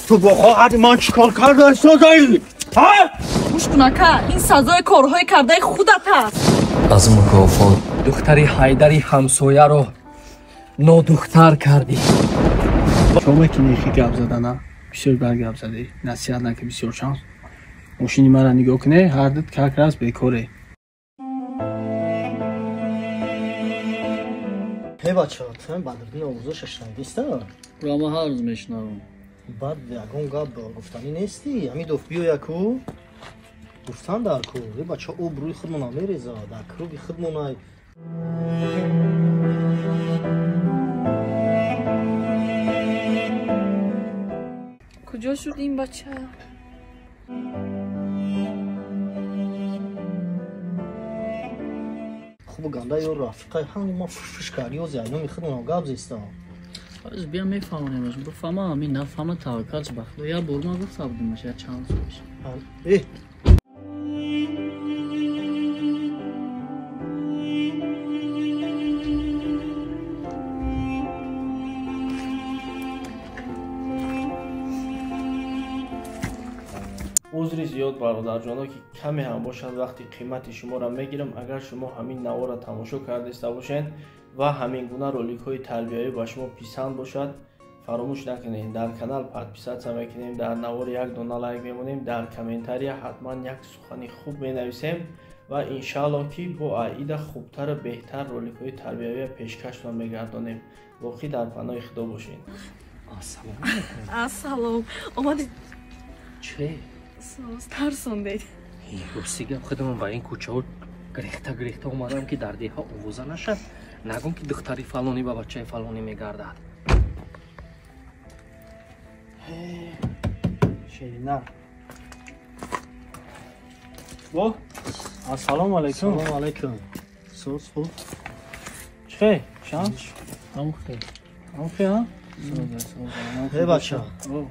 Ту бо хоҳари ман чӣ кор карда истодаӣ? Ҳа? Гӯш кун ака, ин сазои корҳои кардаи худат аст. Аз мукофот духтари Ҳайдари ҳамсояро нодухтар кардӣ. Чо мекунӣ хи гап задана? Бисёр бар гап задӣ. Насиҳат наки бисёр шанс. Мошини мара нигоҳ кунӣ, ҳар дид как раз бекоре. Ҳей бача, ту Бадриддин овозоша шунидиста? Ро ма ҳар рӯз мешунавам. Баъд ягон гап гуфтанӣ нестӣ? Ҳамин доф биёя ку гуфтан дар ку. Э бача, об рӯи худмона мереза, дар круги худмона. Куҷо шуд ин бача? Хуб ганда ё рафиқай ҳама ма фушфуш карди, ёзи айноми худмона гап зестам. Аз бия мефаҳмонемаш, бифаҳма, ҳамин нафаҳма таваккалч ба Худо. Як бор ма гуфта будимаш, як чанд сол пеш. Э узри зиёд бародарҷоно, ки каме ҳам бошад вақти қимати шуморо мегирам. Агар шумо ҳамин наворро тамошо кардаиста бошед ва ҳамин гуна роликҳои тарбиявӣ ба шумо писанд бошад, фаромӯш накунед, дар канал подписатсия мекунем, дар навор як дона лайк мемонем, дар комментария ҳатман як сухани хуб менависем ва иншааллоҳ ки бо аида хубтару беҳтар роликҳои тарбиявия пешкаштон мегардонем. Боқӣ дар паноҳи Худо бошед. Ассалому алайкум. Ассалом. Омадед? Че? Соз тарсондед. Рости гап, худамон ба ин кӯчаҳо гирехта гирехта омадам, ки дар деҳа овоза нашад. Нагум ки духтари фалонӣ ба бачаи фалонӣ мегардад. Ширина. Бо? Ассалому алайкум. Салому алайкум. Соз хуб? Чӣ? Шанс? Ҳамон хел. Ҳамон хел, ҳа? Соз, соз. Э бача,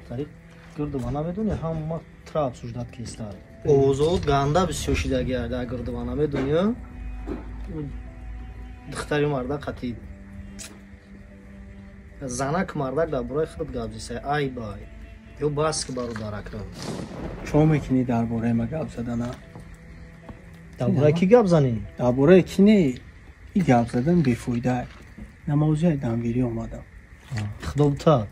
тариқ гирдувана медонӣ, ҳама тра обсуждат кистар. Овозот ганда бисёр шидаги дар гирдувана медонӣ? Духтари мардак қатӣ занак мардак дар бораи худат гап зисай. Ай бай. Ё бас ки бародаракам. Чо мекунӣ дар бораи ма гап задана? Дар бораи кӣ гап занӣ? Дар бораи кӣ не? И гап задан бефоида. Намозияи дамгирӣ омадам. Худо бутад.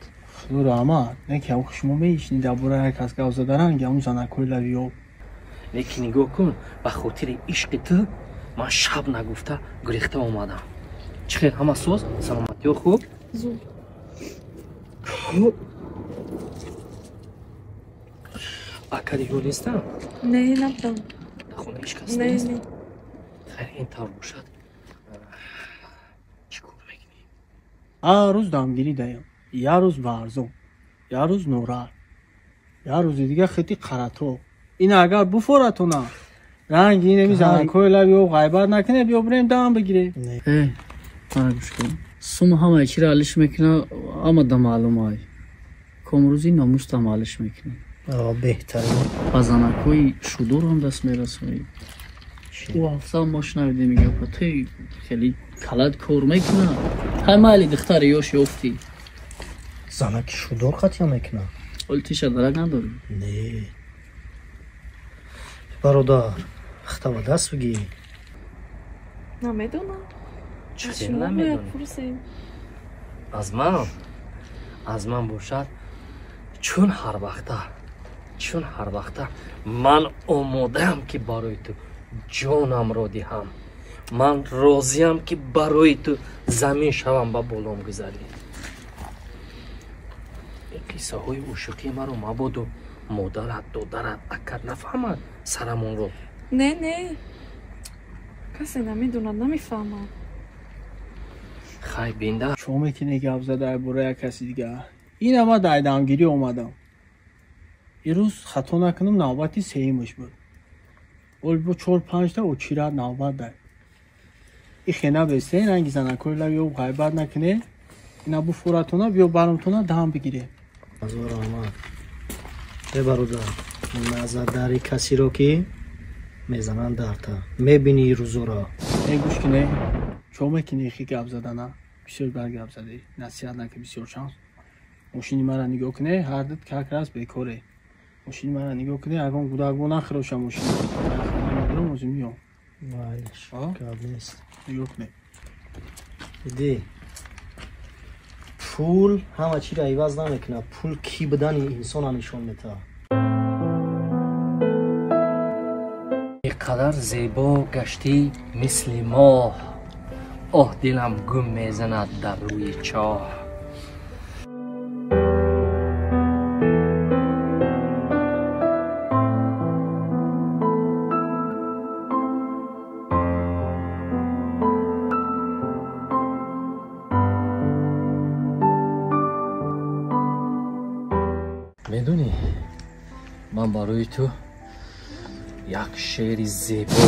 Худо раҳмат. Не ки ҳам шумо меишнӣ дар бораи як кас гап зада, ранги ҳамун занакҳои лаби об. Лекин нигоҳ кун, ба хотири ишқи ту ман шаб нагуфта гурехта омадам. Чӣ хел, ҳама соз? Саломатиё хуб? Зуд. Ака диго нестам? Не, набудам. Дар хона ҳеҷ кас Не, нест? не. Хайр, ин тавр бошад. Чӣ кор мекунӣ? Ҳар рӯз дамгирӣ даям. Як рӯз Варзон, як рӯз Норар, як рӯзи дига хити Қаратоғ. Ин агар буфоратона, ранги инами занакҳои лаби об ғайбат накунед, биё бирем дам бигирем. Э, мара гӯш кун. Сума ҳамаи чиро алиш мекуна, ҳама да маълум ай. Комрӯзӣ номустам алиш мекунӣ. Беҳтарин. Ба занакҳои шудор ҳам даст мерасонӣ. Ӯ ҳафта мо шунавидем гапа, ту хеле калат кор мекуна. Ҳай майли духтари ёш ёфтӣ. Занаки шудор қатъя мекуна? Оли тиша дарак надорӣ? Не. Бародар, хта ба даст бигӣ. Намедонам. Чӣ Аз хел шумо бояд намедонӣ? пурсем. Аз ман? Аз ман бошад, чун ҳар вақта, чун ҳар вақта ман омодаам, ки барои ту ҷонамро диҳам. Ман розиям, ки барои ту замин шавам ба болом гузарӣ. Ин қиссаҳои ушуқии маро мабодо модарат, додарат, акат нафаҳмад сарамонро. Не, не. Касе намедонад, намефаҳмад. Хай бинда. Чо мекунӣ гап зада дар бораи як каси дига? Ина ма дар дамгирӣ омадам. Ирӯз хато накунам, навбати сеюмаш буд. Оли бо чор панҷта очират навбат дай. И хена бесте, ранги занакҳои лаби об ғайбат накунед, ина буфоратона, биё баромтона дам бигирем. Ҳазор раҳмат. Э бародар, назар дари касиро ки мезананд дарта. Мебинӣ рӯзоро. Э гӯш кунед, чо мекунӣ хи гап задана? Бисёр бар гап задӣ. Насиҳат наки бисёр шанс. Мошини мара нигоҳ куне, ҳар дид как раз бекоре. Мошини мара нигоҳ куне, ягон гудакбо нахӯроша мошин. Хона меорам, озим миём. Майлаш, гап нест. Нигоҳ куне. Иди. Пул ҳама чиро иваз намекунад. Пул кӣ будани инсона нишон метаҳад. Қадар зебо гаштӣ мисли моҳ, оҳ дилам гум мезанад дар рӯи чоҳ. Медонӣ, ман барои ту як шеъри зебо,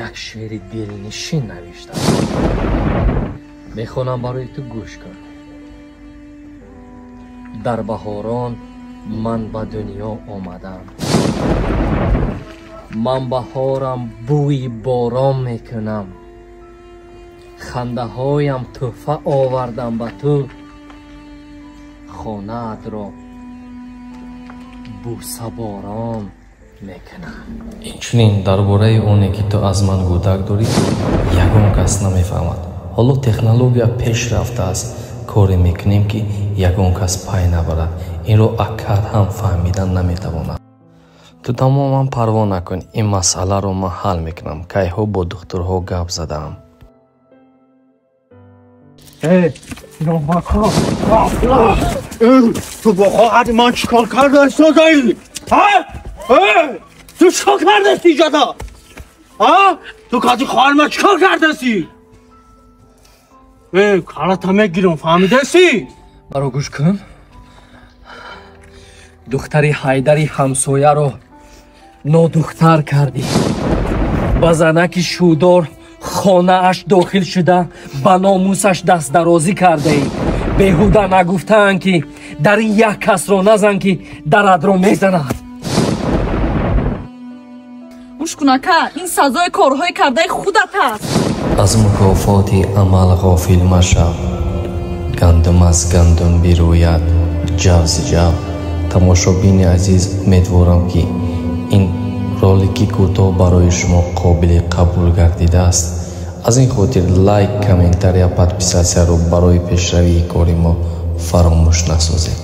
як шеъри дилнишин навиштам. Мехонам барои ту, гӯш кун. Дар баҳорон ман ба дунё омадам, ман баҳорам бӯи борон мекунам, хандаҳоям тӯҳфа овардам ба ту, хонаатро бӯсаборон мекунам. Инчунин дар бораи оне ки ту аз ман гӯдак дорӣ, ягон кас намефаҳмад. Ҳоло технология пеш рафтааст, коре мекунем ки ягон кас пай набарад. Инро аккад ҳам фаҳмидан наметавонад. Ту тамоман парво накун, ин масъаларо ман ҳал мекунам. Кайҳо бо духтурҳо гап задаам. Ту бо хоҳари ман чӣ кор кардаистодарӣ? Ту чӣ кор кардасти ҷада? Ту каси хоҳари ман чӣ кор кардасти? Калата мегирам, фаҳмидасти? Маро гӯш кун. Духтари Ҳайдари ҳамсояро нодухтар кардӣ. Ба занаки шӯдор хонааш дохил шуда, ба номусаш дастдарозӣ кардаӣ. Беҳуда нагуфтаанд ки дар ин як касро назан ки дарадро мезанад. Гӯш кун ака, ин сазои корҳои кардаи худат аст. Аз мукофоти амал ғофил машав. Гандум аз гандум бирӯяд, ҷавзи ҷав. Тамошобини азиз, умедворам ки ин ролики кӯтоҳ барои шумо қобили қабул гардидааст. Аз ин хотир лайк, комментария, подписатсияро барои пешравии кори мо фаромӯш насозед.